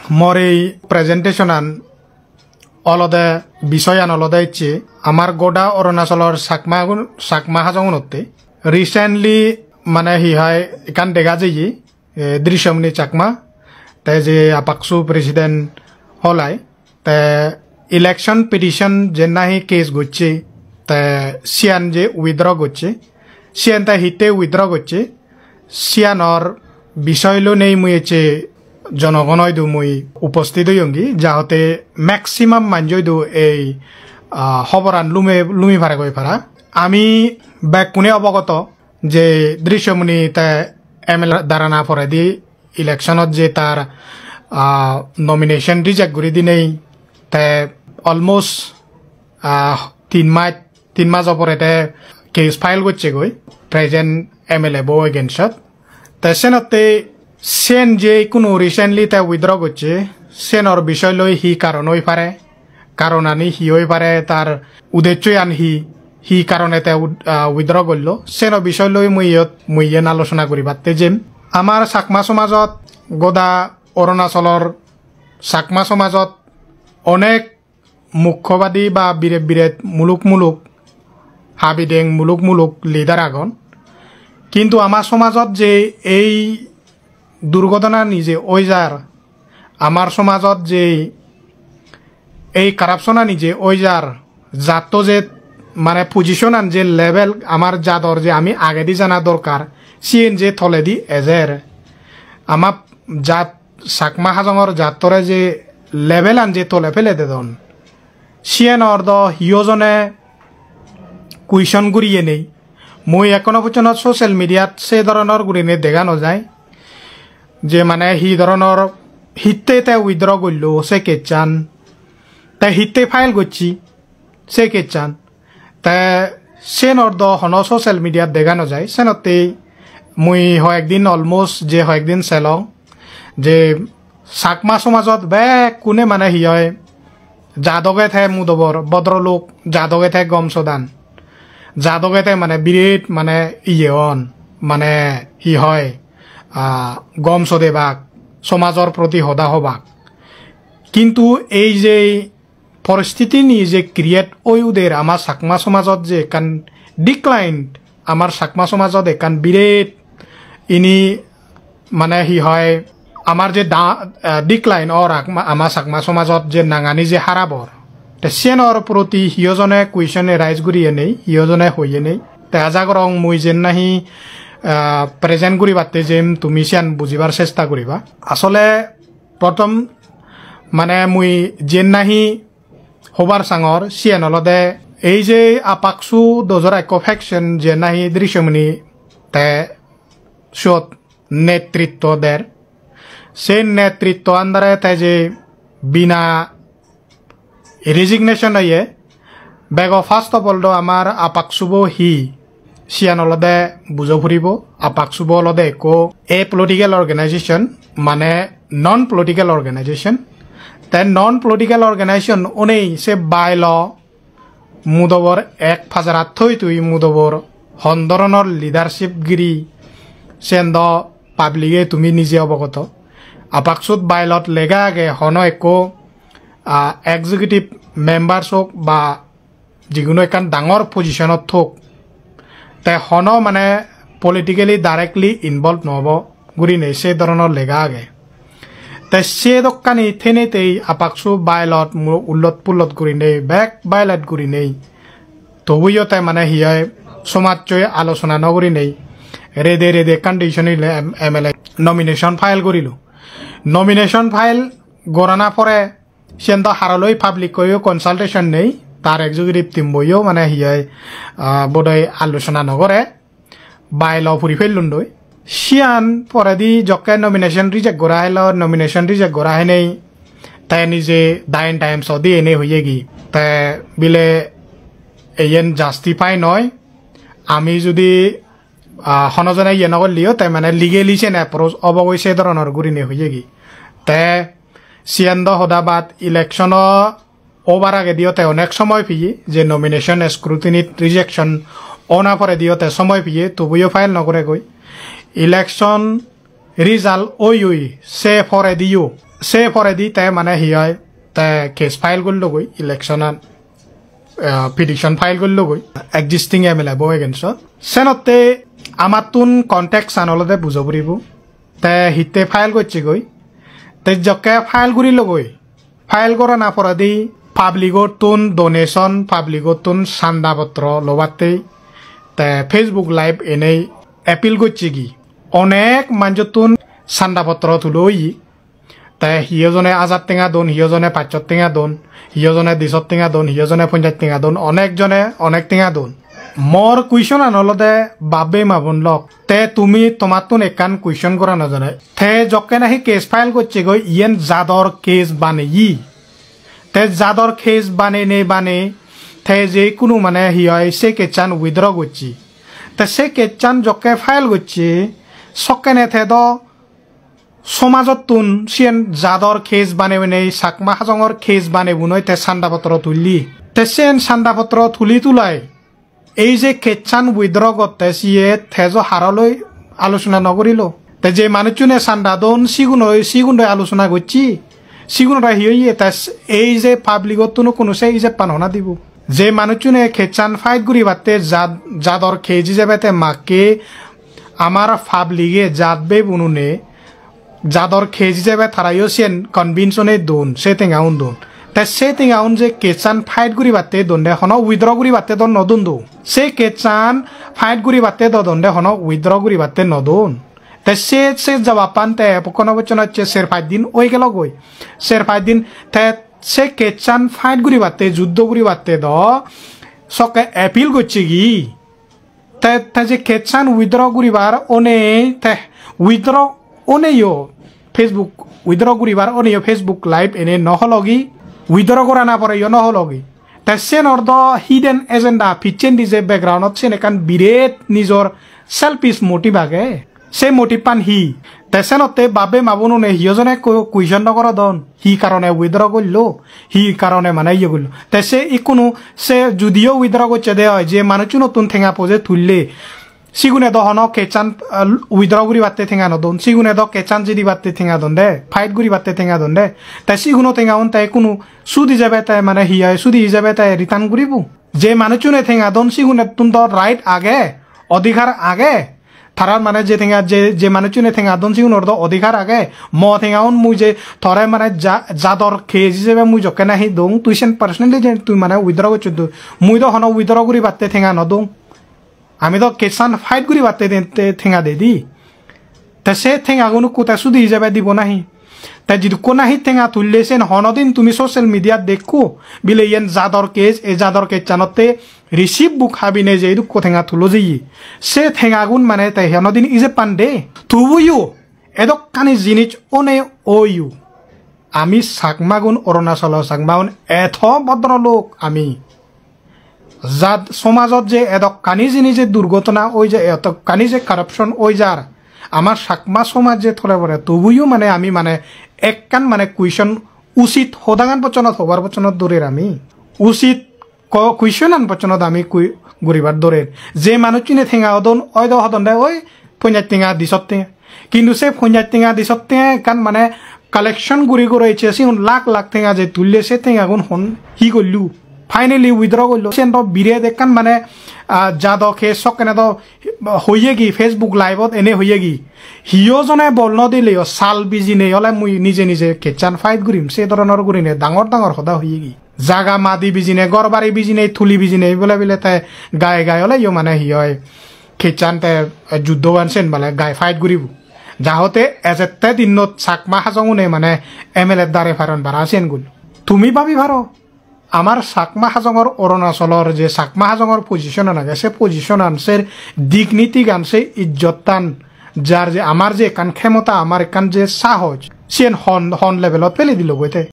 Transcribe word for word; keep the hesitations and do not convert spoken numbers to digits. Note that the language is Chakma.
Mor ei presentation-an olode, bisoyan olode ecche amar goda Arunachalor Chakma gun-, Chakma Hajongunotte. Recently mane hi hoi ekkan dega jeye, eh, Drishyamuni Chakma, te je APCSU president holai, te election petition je nahi case gocche, te siyan je withdraw gocche, siyan te hitte withdraw gocche, siyanor bisoy loi nei mui ecche jonogon oidu mui uposthit oyongi, jahote maximum manjo oidu ei, ah, hoboran lume, lumi pare goi para. Ami bekkune obogoto je Drishyamuni te M L A darana poredi election-ot je tar, ah, nomination reject guri dinei, te almost, ah, tin mas, tin mas opore te case file gocche goi present M L A bo against-ot. Te senotte sen je ikkunu recently te withdraw gocche, senor bisoy loi hi karon oi pare, karonani hi oi pare, tar udecchoyan hi, hi karone te ud-, ah, withdraw gollo, seno bisoy loi mui iyot, mui iyen alochona guribatte jem. Amar Chakma somajot, goda Arunachalor Chakma somajot onek mukkobadi ba biret biret muluk muluk, habideng muluk muluk leader agon. Kintu ama somajot je ei durghotonani je oi jar, amar somajot je ei corruption-ani je oi jar, jatto je mane position-an je level amar jador je ami agedi jana dorkar, siyen je toledi ejer. Ama jat Chakma Hajongor jattore je level-an je tole pele dedon, siyenor do hiyo jone question guriye nei. Mui ekhono pojjonto social media-t se dhoronor gurinei dega no jai je mane hi dhoronor, hitte te withdraw gollo se case-an, te hitte file gocche se case-an. Te senor do hono social media-t dega no jai. Senottei mui hoyekdin, almost je hoyekdin selong je Chakma somajot bekkune mane hi hoi, jadoge te mudobor bodrolok, jadoge te gom sodan, jadoge te mane biret mane iye on, mane hi hoi, ah, gom sodebak, somajor proti hoda hobak. Kintu ei je poristitini je create oi uder ama Chakma somajot je ekkan decline, amar Chakma somajot ekkan biret ini mane hi hoi, amar je da-, eh, decline or ak-, ama Chakma somajot je nangani je harap or, te siyenor proti hiyo jone question arise guriye nei, hiyo jone hoye nei. Te aja gorong mui jen nahi, eh, present guribatte jem tumi siyan bujibar chesta guriba. Asole prothom mane mui jen nahi hobar sangor, siyan olode ei je APCSU dojora ekko faction je nahi Drishyamuni te siyot netritto der, se netritto under-e te je bina resignation oye, bego first of all do amar APCSU bo hi, siyan olode bujo puribo. APCSU bo olode ekko apolitical organization, mane non political organization. Te non political organization onei se bylaw mudobor ek pajarat thoi tui mudobor hon dhoronor leadership giri, sen do public-e tumi nije obogoto. APCSU-t bylaw-t lega age hono ekko, ah, executive members ok ba jiguno ekkan dangor position-ot thok, te hono mane politically directly involved no obo gurinei se dhoronor lega age. Te se dokkani thenei tei APCSU bylaw-t mu-, ullot pullot gurinei, bek violate gurinei, tobuyo te mane hi hoi somajjoi alochona no gurinei rede rede condition ile M-, M L A nomination file gurilo. Nomination file gorana pore siyen do haroloi public-oyo consultation nei, tar executive team-boyo mane hi hoi, ah, bodoi alochona no gore, bylaw puri pellondoi. Siyan poredi jokke nomination reject gora helo, nomination reject gora henei te nije The Times-ot di ene hoyegi. Te bile eyen justify noi. Ami judi, ah, hono jone iye no golleyo, te mane legally siyen approach obogoi se dhoronor gurinei hoyegi. Te siyen do hoda bad, election-o obar agediyo te onek somoy peye, je nomination scrutiny rejection ona porediyo te somoy peye, tobuyo file no goregoi. Election result oi oi se porediyo Se poredi te mane hi oi, te case file gollogoi election-an, ah, petition file gollogoi existing M L A bo against-ot. Senotte amattun context-an olode bujo puribo. Te hitte file gocchegoi? Te jokke file gurilogoi, file gorana poredi public-ottun donation, public-ottun sanda potro lobatte te Facebook Live enei appeal gocchegi. Onek manjottun sanda potro tulo oye. Te hiyo jone hajar tenga don, hiyo jone pachsot tenga don, hiyo jone disot tenga don, hiyo jone ponjaj tenga don, onek jone onek tenga don. Mor question-an olode, bab-bei ma-bon lok, te tumi tomattun ekkan question gorana jone. Te jokke nahi case file gocchegoi, iyen jador case baneye. Te jador case banei nei banei, te je ikkunu mane hi oi, se case-an withdraw gocche. Te se case-an jokke file gocche, sokkene te do somajottun siyen jador case banei banei, Chakma Hajongor case banei bunei te sanda potro tulli. Te siyen sanda potro tuli tulai, ei je case-an withdraw gotte siye tejo haroloi alochona no gorilo. Te je manuchchune sanda don sigunoi, sigundoi alochona gocche. Sigunore hi oye? Te s-, ei je public-ottun ikkunu se ijebban hona dibo? Je manuchchune case-an fight guribatte jad-, jador case ijebe te makke amar public-e, jat bei bunune jador case ijebe tarayo siyen convince onei don, se tengaun don. Te se tengaun je case-an fight guribatte donde, hono withdraw guribatte do no don do. Se case-an fight guribatte do donde, hono withdraw guribatte no don. Te se, se jawabban te pokkono bocchon hocche ser pach din oi gelogoi. Ser pach din te se case-an fight guribatte, juddo guribatte do sokke appeal gocchegi. Te, te je case-an withdraw guribar onei, te withdraw oneyo Facebook, withdraw guribar oneyo Facebook Live ene no hologi, withdraw gorana poreyo no hologi. Te siyenor do hidden agenda, picchendi je background-ot siyen ekkan biret nijor selfish motive age. Se motive-an hi? Te senotte bab-bei ma-bonune hiyo jone ekko question no gorodon. Hi karone withdraw gollo? Hi karone mane iye gollo? Te se ikkunu se judiyo withdraw gocche de oi, je manuchchunottun tenga poje tulle, sigune do hono case-an, ah, withdraw guribatte tenga no don. Sigune do case-an jidibatte tenga don de, fight guribatte tenga don de. Te siguno tengaun te ikkunu sudi ijebe te mane hi oi, sudi ijebe te return guribo? Je manuchchune tenga don sigunottun do right age, odhikar age. Tarar mane je tenga, je, je manuchchune tenga don sigunor do odhikar age. Mo tengaun mui je tore mane ja-, jador case ijebe mui jokke nahi dong, tui siyen personally je tui mane withdraw gocchos do, mui do hono withdraw guribatte tenga no dong. Ami do case-an fight guribatte de-, te tenga de di. Te se tengagun ukko te sudi ijebe dibo nahi? Te jidukko nahi tenga tulle sen honodin tumi social media-t dekko bile iyen jador case, ei jador case-anotte receipt book habinei je idukko tenga tulo jeye. Se tengagun mane te honodin ijeppan de. Tubuyo edokkani jinis one oyo. Ami Chakmagun, Arunachalo Chakmagun eto bodro lok ami. Jat somajot je edokkani jinis je durgotona oi je, edokkani je corruption oi jar, amar Chakma somaj je tole pore, tobuyo mane ami mane ekkan mane question usit hodangan bocchonot, hobar bocchonot durer ami. Usit ko-, question-an bocchonot ami kui-, guribar durer. Je manuchchune tenga odon, oido hodon de, oi ponjaj tenga, disot tenga. Kintu se ponjaj tenga, disot tenga ekkan mane collection guri guri ecche, sigun lakh lakh tenga je tulle, se tengagun hon hi gollu? Finally withdraw gollo. Siyen do biret ekkan mane, ah, jado case sokkene do hoyegi, Facebook Live-ot ene hoyegi. Hiyo jone bol no dileyo, sal bijinei ole mui nije nije case-an fight gurim, se dhoronor gurine dangor dangor hoda hoyegi. Jaga madi bijinei, ghor bari bijinei, tuli bijinei bole bile te gai gai ole yo mane hi oi, case-an te, eh, juddoan sen bale gai fight guribo. Jahote ejette dinnot Chakma Hajongune mane M L A dare paron bara siyen gun. Tumi babi paro, amar Chakma Hajongor, Arunachalor je Chakma Hajongor position-an age, se position-an, se dignity-gan, se ijjottan, jar je amar je ekkan khemota, amar ekkan je sahoj, siyen hon, hon level-ot pele dilogoi te?